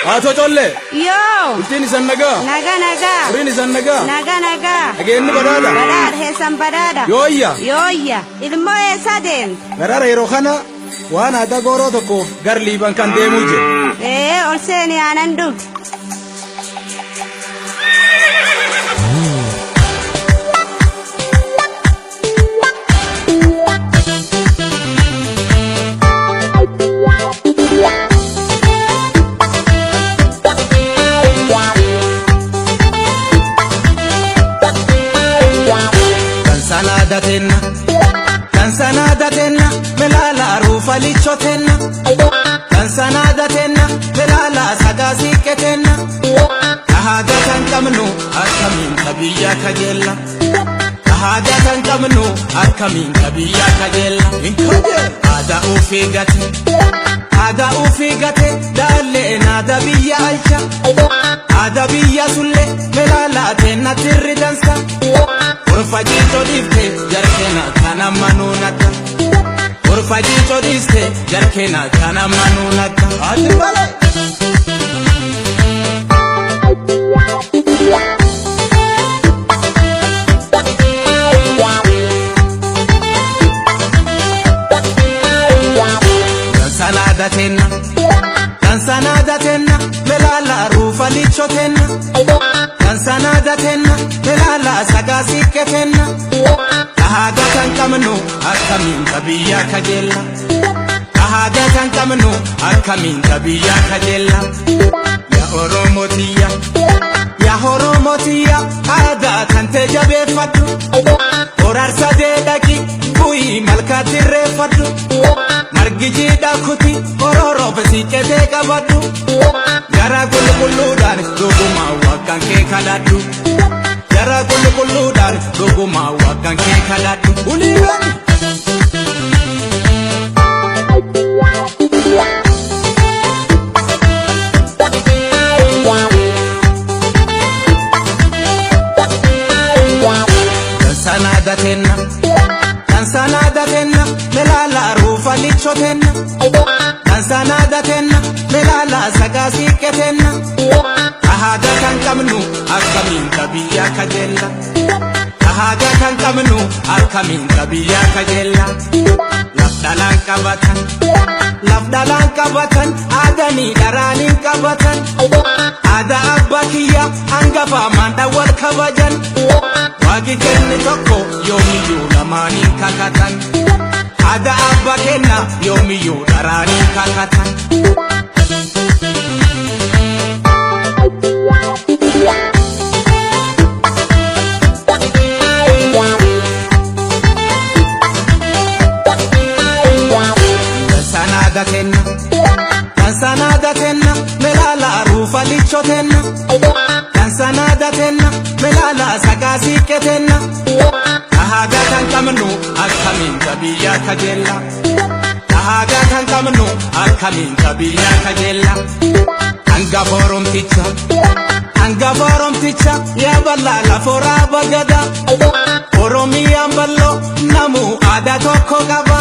Haatoo collee. Yoo. Bultiin isan nagaa. Naga nagaa. Horiin isan nagaa. Naga nagaa. Nageenyi badhaadha. Badhaadha heessan badhaadha. Yooyya. Yooyya. Ilmoo eessa deemte? Garaara yeroo kana waan aadaa gooroo tokkoof gar liiban kan deemuu jira. Ee ol seeni aanan dhugi. Dansanaa datenna. Dansanaa datenna. Melaala ruufa lichotenna. Dansanaa datenna. Melaala sagaa siiqqetenna. Dhahaadaa kan qabnu akkamiin kabiyyaa kajeella. Dhahaadaa kan qabnu akkamiin kabiyyaa kajeella. Aadaa ofii gate. Aadaa ofii gate daalleen aadaa biyya alcha. Aadaa biyya sullee melaala teenna tirri dansa. Gorfa jiitoo dhiifte jarkeena kana manuu nagga. Gorfa jiitoo dhiifte jarkeena kana manuu nagga. Ati malee. Dansanaa datenna. Dansanaa datenna. Melaala ruufa lichotenna. Dansanaa datenna. Melaala sagaa siiqqetenna. Dhahaadaa kan qabnu akkamiin kabiyyaa kajeella. Dhahaadaa kan qabnu akkamiin kabiyyaa kajeella. Yaa Oromoo tiyya. Yaa Oromoo tiyya. Aadaa kan ta'e jabeeffadhu. Horaarsa deedhaqi bu'ii malkaatti irreeffadhu. Margi jiidhaa kuti ororoof siiqqetee qabadhu. Gara qulqulluudhaan dhugumaa waaqaan kee kadhadhu. Gara qulqulluudhaan dhugumaa waaqaan kee kadhadhu. Uliigan! Dansanaa datenna. Dansanaa datenna. Melaala ruufa lichotenna. Dansanaa datenna. Melaala sagaa siiqqetenna. Dhahaadaa kan qabnu akkamiin kabiyyaa kajeella. Dhahaadaa kan qabnu akkamiin kabiyyaa kajeella. Laf dhalaan qabatan. Laf dhalaan qabatan. Aadanii dharaaniin qabatan. Aadaa abbaa kiyya hangafa maandhaan wal kabajan. Waaqni kenne tokko yoomiyyuu lamaaniin kakatan. Aadaa abbaa kenna yoomiyyuu dharaaniin kakatan. Dansanaa datenna. Dansanaa datenna. Melaala ruufa lichotenna. Dansanaa datenna. Melaala sagaa siiqqetenna. Dhahaadaa kan qabnu akkamiin kabiyyaa kajeella. Dhahaadaa kan qabnu akkamiin kabiyyaa kajeella. Hangafa Oromticha. Hangafa Oromticha yaa bal'aa laforaa bagada. Oromiyaan bal'oo namu aadaa tokko qaba.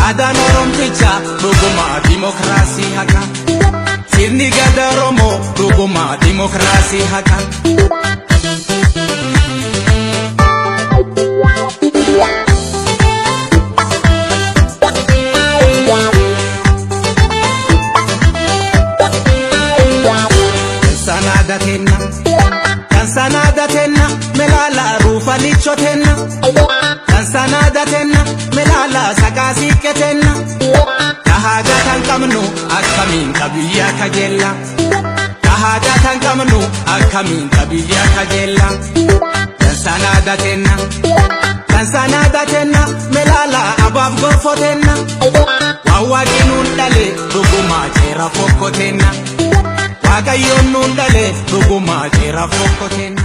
Aadaan Oromticha dhugumaa dimokiraasii haqa. Sirni gadaa Oromoo dhugumaa dimokiraasii haqa. Dansanaa datenna. Dansanaa datenna. Melaala ruufa lichotenna. Dansanaa datenna. Melaala sagaa siiqqetenna. Dhahaadaa kan qabnu akkamiin kabiyyaa kajeella. Dhahaadaa kan qabnu akkamiin kabiyyaa kajeella. Dansanaa datenna. Dansanaa datenna. Melaala abaaf gorfotenna. Waan waaqni nuun dhale dhugumaa jeera fokkotenna. Waaqayyoon nuun dhale dhugumaa jeera fokkotenna.